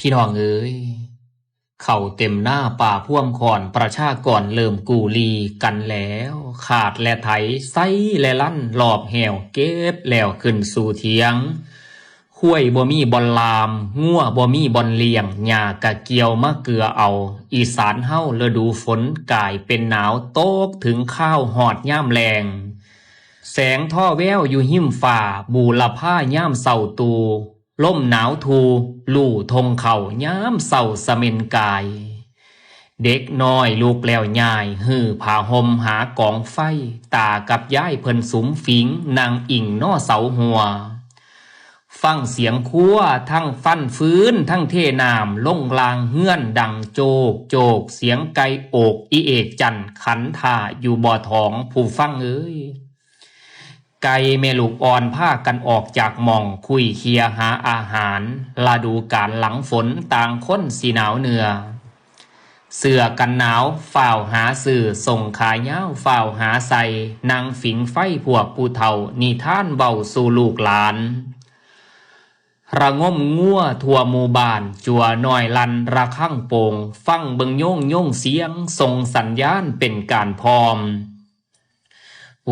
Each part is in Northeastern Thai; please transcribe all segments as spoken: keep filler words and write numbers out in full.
พี่น้องเอ๋ย เข้าเต็มนาป่าพวมข้อน ประชากรเริ่มกู้หนี้กันแล้ว คาดและไถ ไซและลัน ลอบแห้วเก็บแล้วขึ้นสู่เถียง ควายบ่มีบ่อนล่าม งัวบ่มีบ่อนเลี้ยง หญ้ากะเกี่ยวมาเกือเอา อีสานเฮาฤดูฝนกลายเป็นหนาว ตกถึงคาวฮอดยามแล้ง แสงทอแววอยู่ฮิมฟ้า บูรพายามเช้าตรู่ ลมหนาวทู่ลู่ท่งเข้ายามเช้าสะเม็นกาย เด็กน้อยลุกแล้วย่าย หื้อผ้าห่มหากองไฟ ตากับยายเพิ่นสุมฝิ่ง นั่งอิงนอเสาหัว ฟังเสียงครัว ทั้งฟันฟืน ทั้งเทน้ำ ลงล่างเฮือนดังโจกโจก เสียงไก่โอกอีเอกจั่นขันท่าอยู่บ่ท้อง ผู้ฟังเอ๋ย ไก่แม่ลูกอ่อนพากันออกจากหม่อง คุ้ยเขี่ยหาอาหาร ฤดูกาลหลังฝน ต่างคนสิหนาวเนื้อ เสื้อกันหนาวฟ้าวหาซื้อ ส่งขายาวฟ้าวหาใส่ นั่งฝิ่งไฟพวกผู้เฒ่า นิทานเว้าสู่ลูกหลาน ระงมงัวทั่วหมู่บ้าน จั่วน้อยลั่นระฆังโป่ง ฟังเบิ่งโยงโยงเสียง ส่งสัญญาณเป็นการพร้อม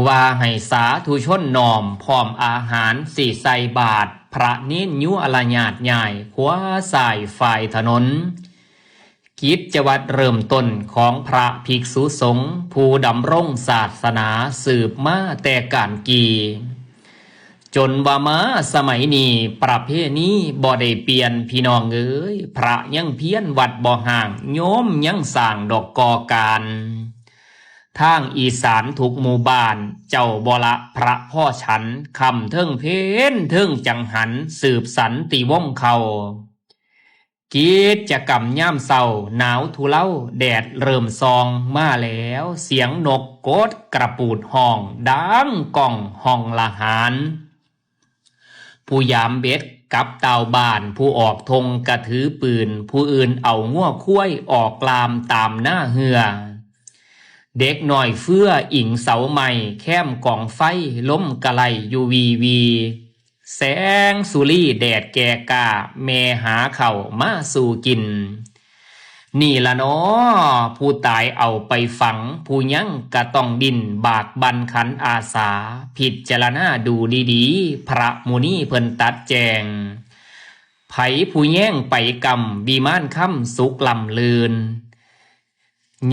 ว่าให้สาธุชนน้อม พร้อมอาหารสิใส่บาตร พระเณรอยู่อรญาติย้าย ขวาซ้ายฝ่ายถนน กิจวัตรเริ่มต้นของพระภิกษุสงฆ์ ผู้ดำรงศาสนาสืบมาแต่กาลกี่ จนว่ามาสมัยนี้ ประเพณีบ่ได้เปลี่ยน พี่น้องเอ๋ย พระยังเพียรวัดบ่ห่าง โยมยังสร้างดอกก่อการ ทางอีสานทุกหมู่บ้าน เจ้าบ่ละพระพ่อฉัน ค่ำเทิงเพลเทิงจังหัน สืบสันติวงศ์เข้า กิจกรรมยามเช้า หนาวทุเลา แดดเริ่มส่องมาแล้ว เสียงนกกดกระปูดฮ้อง ดังก้องห้องละหาน ผู้ยามเบ็ดกับต่าวบ้าน ผู้ออกท่งกะถือปืน ผู้อื่นเอางัวควายออกล่ามตามนาเฮือ เด็กน้อยเฟืออิงเสาไม้ แคมกองไฟ ลมกะไล่อยู่วีวี แสงสุรีแดดแก่กล้า แม่หาข้าวมาสู่กิน นี่ละน้อ ผู้ตายเอาไปฝัง ผู้ยังกะต้องดิ้น บากบั่นขันอาสา พิจารณาดูดีๆ พระมุนีเพิ่นตัดแจง ไผผู้แยงไปกำ วิมานคำสุขล่ำลื่น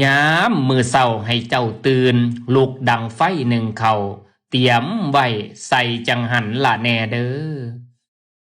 ยามมื้อเช้าให้เจ้าตื่น ลุกดังไฟนึ่งข้าว เตรียมไว้ใส่จังหันละแน่เด้อ